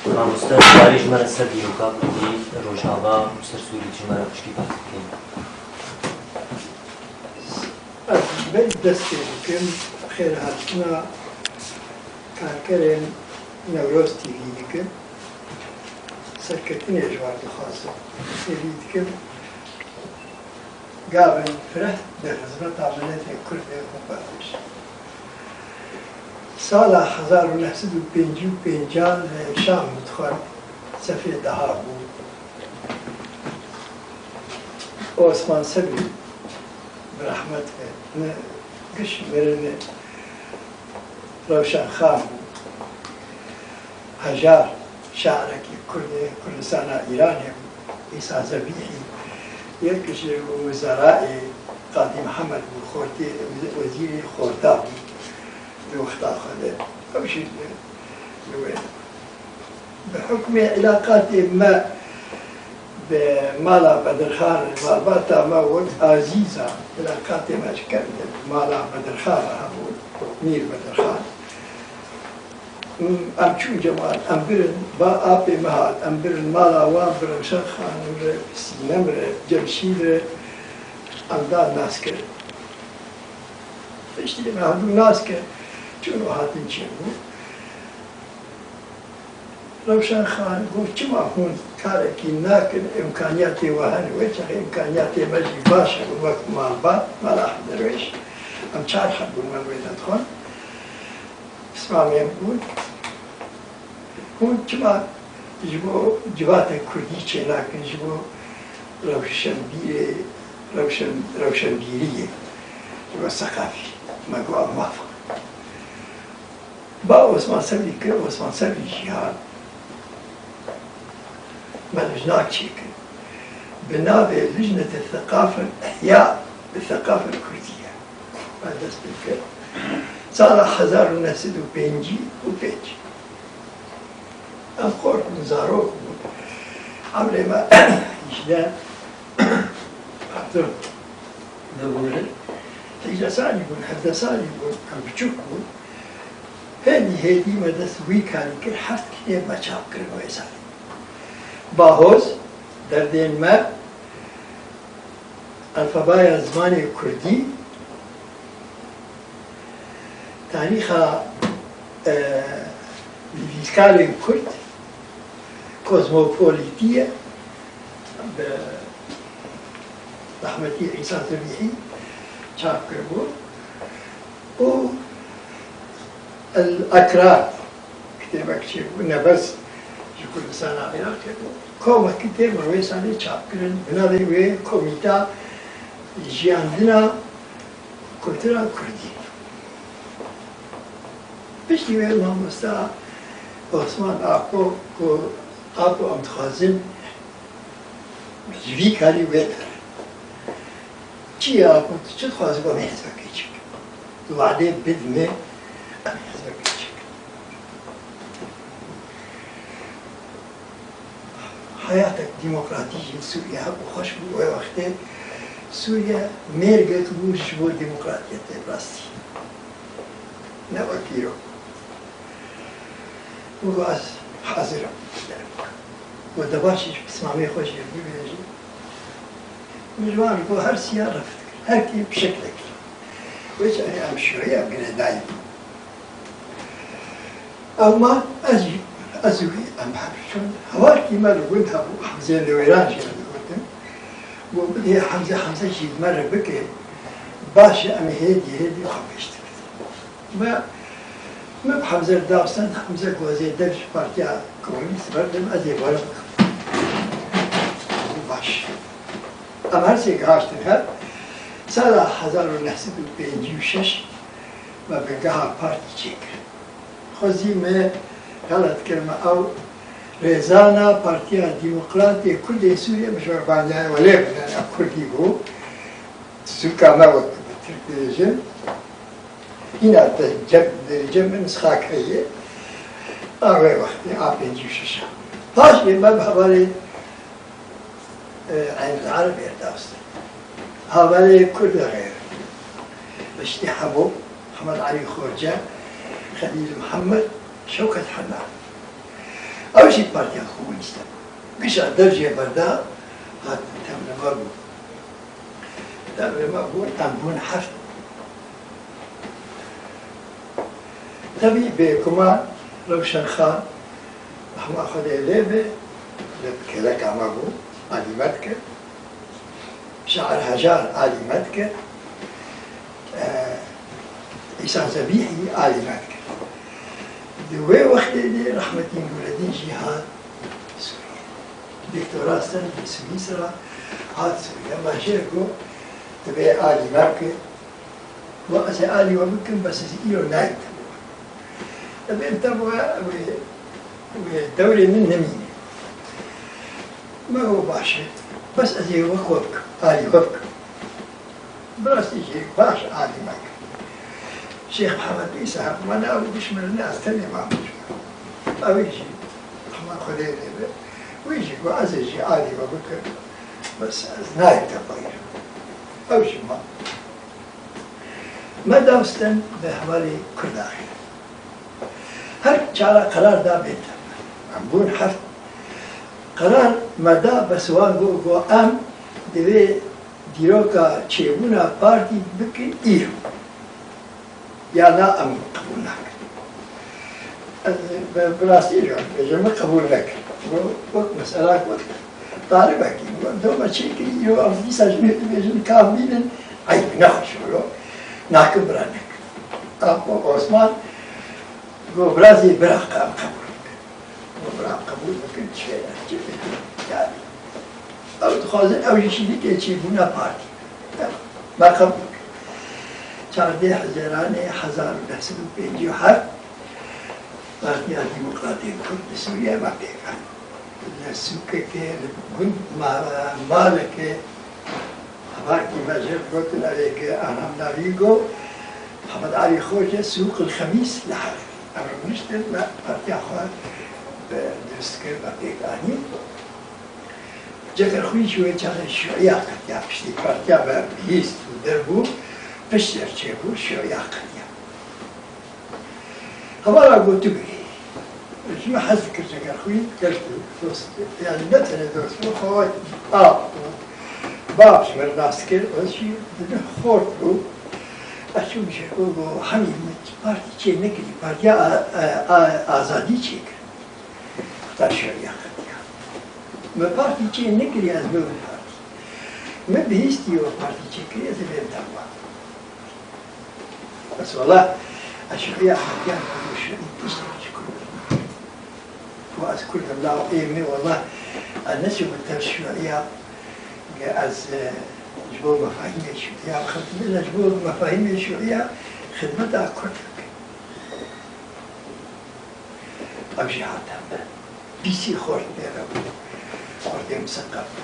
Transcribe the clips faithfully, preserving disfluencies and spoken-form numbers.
Mamoste, karî ji me re ser dîroka Kurdî, Rojava û ser Sûrî ji me re xweşkî behs bikî. Ez ji ber dest pê dikim, xêrhatina karkerên Newroz T V dikim. Serketinê ji wan dixwazim. Hêvî dikim gavên fireh di xizmeta miletê Kurd de xwe biavêjin. Sala hezar û neh sed û pêncî û pênc li Şam dixwend, sefê deha bû. Osman Sebrî bi rehmet be, ne giş mirinê Rewşenxan bû. Hejar, şairekî Kurd ê Kurdistana Îranê bû. Îsa Zebîhî, yek ji wezerayê Qadî Mihemed bû, xortê, wezîrê xorta bû di wexta xwe de. Ew jî li, li wê. Bi hukmê îlaqatê me bi mala Bedirxan, malbata me wek Azîza, îlaqatê me ji kevn bi mala Bedirxan re hebû, Mîr Bedirxan. Em çûn cemaat, em birin, ba apê me hat, em birin mala wan, bi Rewşenxan re, Sînem re, Cemşîd re, em dan nas kirin. Piştî me hevdû nas kir, çûn û hatin çêbû. Rewşenxan got, çima hûn karekî nakin, îmkaniyatê we hene, wê çaxê îmkaniyatê me jî baş e, wek malbat, mala Hevderwêş, em çar heb bûn, me wê nedixwend. Pismamê em bûn. Hûn çima ji bo civatê kurdî çênakin, ji bo rewşenbîrê, rewşen-, rewşenbîriyê, ji bo seqafî? Me got, em maf in. Ba Osman Sebrî kir, Osman Sebrî jî hat. Me lijnak çêkir. Bi navê Lijnete Seqafil Ihya bi Seqafil Kurdî ye. Me dest pê kir. Sala hezar û neh sed û pêncî û pênc. Em xort bûn, zarok bûn. Emrê me hejdeh, pardon, hejdeh salî bûn, hevdeh salî bûn, em biçûk bûn. Hêdî hêdî me dest wî karî kir, heft kitêb me çap kirin wê salî. Bahoz, Derdên me, Alfabaya Zimanê Kurdî, Tarîxa, e, Nivîskarên Kurd, Kozmopolitiye, bi rehmetî Îsa Zebîhî çap kiribû. û El Ekrar kitêbek çêbû, Nebez ji Kurdistana Iraqê bû. Komekî tê me wê salê çap kirin, bi navê wê Komîta Jiyandina Kultura Kurdî. Piştî wê mamosta Osman Apo, ku Apo em dixwazin ji vî karî wê derin. Çi ye ku tu çi dixwazî ku em ê hizbekê çêkin? Tu wadê bidime, em ê hizbekê çêkin. Heyatek demokratîk jî li Sûriye hebû, xweş bû. Wê wextê Sûriye mêrgek bû ji bo demokratiyetê, bi rastî. Ne wek îro. Min got, ez hazir im. Got, de baş e, ji pismamê xwe jî bibêjî. Min ji wan re got, her siya ref dikir. Her kê bi şeklekî. Wê çaxê em şiyoyê, em girêdayî bûn. Ew ma, ez jî, ez û wî em hev çûn. Hevalkî me li gund hebû, Hemzê Newêran jî em digotin. Got, bidê Hemze, Hemze jî li me re bike. Baş e, em ê hêdî hêdî xwe pêş dibin. Me, me bi Hemze re dawsan, Hemze got, ez ê dev ji Partiya Komunîst berdim, ez ê were bikim. Baş. Em her sê gihaştin hev. Sala hezar û neh sed û pêncî û şeş me bingeha partî çêkir. Xwezî me xelet kir, me ew rêzana Partiya Demokratê Kurdê Sûriyê, min ji we bangehê welê bidane, ew Kurdî bû. Sûka me wek bi Tirk dibêjin. Hîna te cem, derî cem min misxak heye. A wê wextê, a pêncî û şeş a. Paşê me bi hevalê, e, Eynul Ereb êr dawstin. Hevalê Kurd xêr. Reştî Hemo, Hemed Elî Xorce, Xelîl Mihemed, Şewket Henan. Ew jî partiya komunîst e. Gişa dev jê berda, hatin tevlê me bû. Tevlê me bû, em bûn heft. Tevî bêguman Rewşenxan, rehma Xwedê lê be, li geleka me bû, alî me dikir. Şair Hejar alî me dikir. Îsa Zebîhî alî me dikir. Di wê wextê de rehmetî Nûredîn jî hat Sûriyê. Doktora ser li Swîsra hat Sûriyê. Me jê got, divê alî me bike. Got, ez ê alî we bikim, bes ez îro nayêm te bo. Divêm te bo, wê, wê dewrê min nemîne. Me got, baş e. Bes ez ê wek we bikim, alî we bikim. Bi rastî jî baş alî me kir. Şêx Mihemed Îsa, me ne ew dişmir ne ez tenê mamoste. Ew jî, hema Xwedê lê be. Wî jî got, ez ê jî alî we bikim. Bes ez nayêm te xweyr. Ew jî ma. Me dawstin bi hevalê Kurda xêr. Her çara qerar da bête. Em bûn heft. Qerar me da, bes wan got, got, em divê dîroka çêbûna partî bikin îro. Ya na, em qebûl nakin. Ez bi, bi rastî jî bêjim, min qebûl nekir. Got, wek mesela got, talibekî, got, doma çêkirî, îro em dîsa ji me dibêjin, ka bînin, eyb, nexweş bû, nakin bira nekin. Apo Osman got, birazê bira, ka em qebûl bikin. Got, bira em qebûl bikin, çi fêne, çi fêne. Yani, ew dixwazin, ew jî şîrîkê çêbûna partî. Me qebûl kir. Çardeh Hezîranê hezar û neh sed û pêncî û heft, Partiya Demokratên Kurd li Sûriyê me pêk hat. Li sûkekê, li gund ma-, malekê, hevalkî me jê gotin, erê ke Anam Navî got, Mihemed Elî Xoce Sûq el Xemîs li Helebê. Em rûniştin, me partiya xwe bi dirust kir, me pêk anî. Cegerxwîn jî wê çaxê şûiya qetiya, piştî partiya me bihîst û derbû, pişt çêbû, şûiya qetiya. Hevala gotibû, ji min hez dikir Cegerxwîn, gelek dost, yani ne tenê dost bû, xwe a bû, bab ji min nas kir, ez jî di min xort bû. Ez çûm jê got, got, Hemî, min partî çê nekirî, partiya a, a, a, azadî çêkir. Heta şeriya qetiya. Me partî çê nekiriye, ez bibim partî. Me bihîstiye we partî çêkiriye, ez ê bêm dema. Bes wela, ez şeriya qetiya, ez şerî tiştekî ji Kurdan. Û ez Kurd im, la ê min, wela, ez neçûme tev şeriya, ez, e, ji bo mefahîmê şeriya bixebitim, ez ji bo mefahîmê şeriya xidmeta Kurd bikim. Ew jî hate me. Bîsî xort pê re bû. Xortê miseqef bû.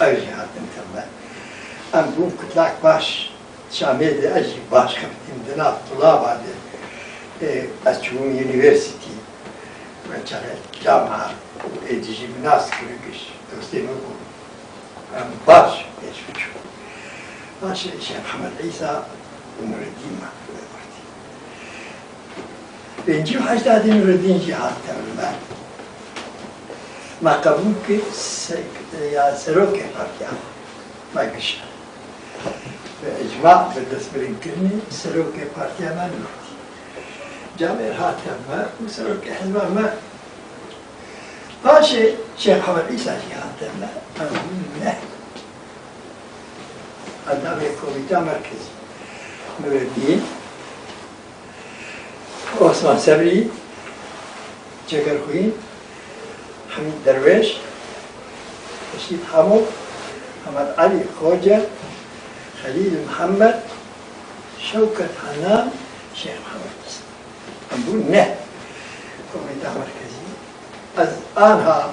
Ew jî hatin te me. Em bûn kutlak baş. Şamê de ez jî baş xeftîm di nav tulaba de. Ê, ez çûbûm unîversîtî. Me çaxê cama û êdî jî bi nas kirin giş. Dostê min bû. Em baş pêş biçûn. Paşê Şêx Mihemed Îsa û Nureddîn me li wê xortî. Pêncî û heşt de Nureddîn jî hat tevli me. Me qebûl kir se-, ya serokê partiya xwe. Me giş. Bi icma, bi destbirinkirinê serokê partiya me Nureddîn. Camêr hat tev me û serokê hizba me. Paşê Şêx Mihemed Îsa jî hat tev me. Em bûn neh. Endamê Komîta Merkezî. Nureddîn, Osman Sebrî, Cegerxwîn, Hemîd Derwêş, Reşîd Hemo, Mihemed Elî Xoce, Xelîl Mihemed, Şewket Henan, Şêx Mihemed Îsa. Em bûn neh. Komîta Merkezî. Ez anha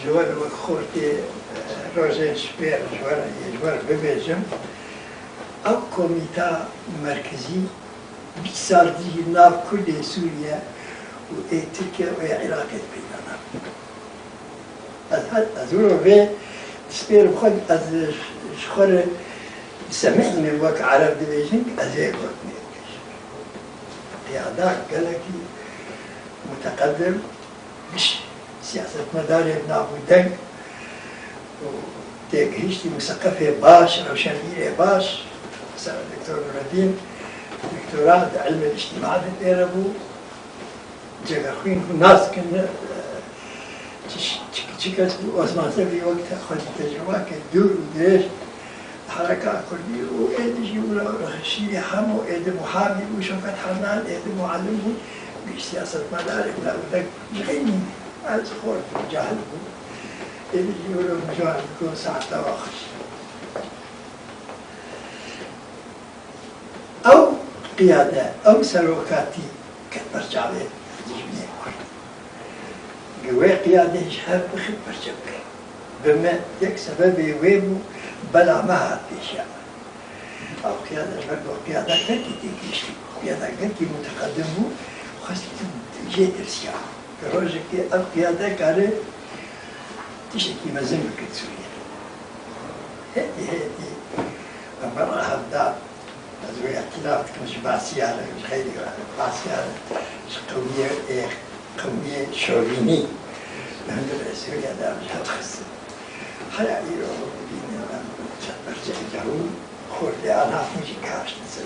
ji we re wek xortê, e, rojên ji pêr ji we re, ji we re bibêjim. Ew Komîta Merkezî bîst sal dijî nav Kurdê Sûriye û ê Tirkiye û ê Iraqê peyda nabin. Ez her, ez wilo vê dispêrim xwe, ez ji xwe re semihînim wek Ereb dibêjin, ez ê gotinê dibêjim. Qiyada gelekî muteqedim, Siyasetmedarê navûdeng û têgihiştî, museqefê baş, rewşenbîrê baş, mesela Doktor Nureddîn, doktora di ilmê îctîma de têre bû, cegerxwîn bû, nas dikin, e, çi, çi, çi kes bû, Osman Sebrî wek te xwe jî tecrûba kir, dûr û dirêj, hereka kurdî û êdî jî wilo şîrê hemû êdî muhabî bû, Şewket Henan êdî muallim bû, bî siyasetmedarê bila û dek ji xeynî ez xort bûm, cahil bûm. Êdî jî wilo mijar digo saeta wa xweş. Ew qiyade, ew serokatî ket ber çavê dijminê Kurd. Gi wê qiyadê ji hev bixit perçe bike. Bi me yek sebebê wê bû, bela me hat pêşiya. Ew qiyade ji ber ku qiyada gelkî têgihiştî bû, qiyada gelkî muteqedim bû, xwest jê tirsiya. Ki rojekê ev qiyade kare tiştekî mezin bike Sûriyê. Hêdî hêdî em berra hev da. Ez wê îtilaf dikim ji Basiyar, ji xeyrî Basiyar, ji qewmiyê, ê, qewmiyê şovînî li hundir Sûriye de em ji hev xistin. Heya îro bînin em çend perçeyê cehû xortê an hatin jî kaştin ser.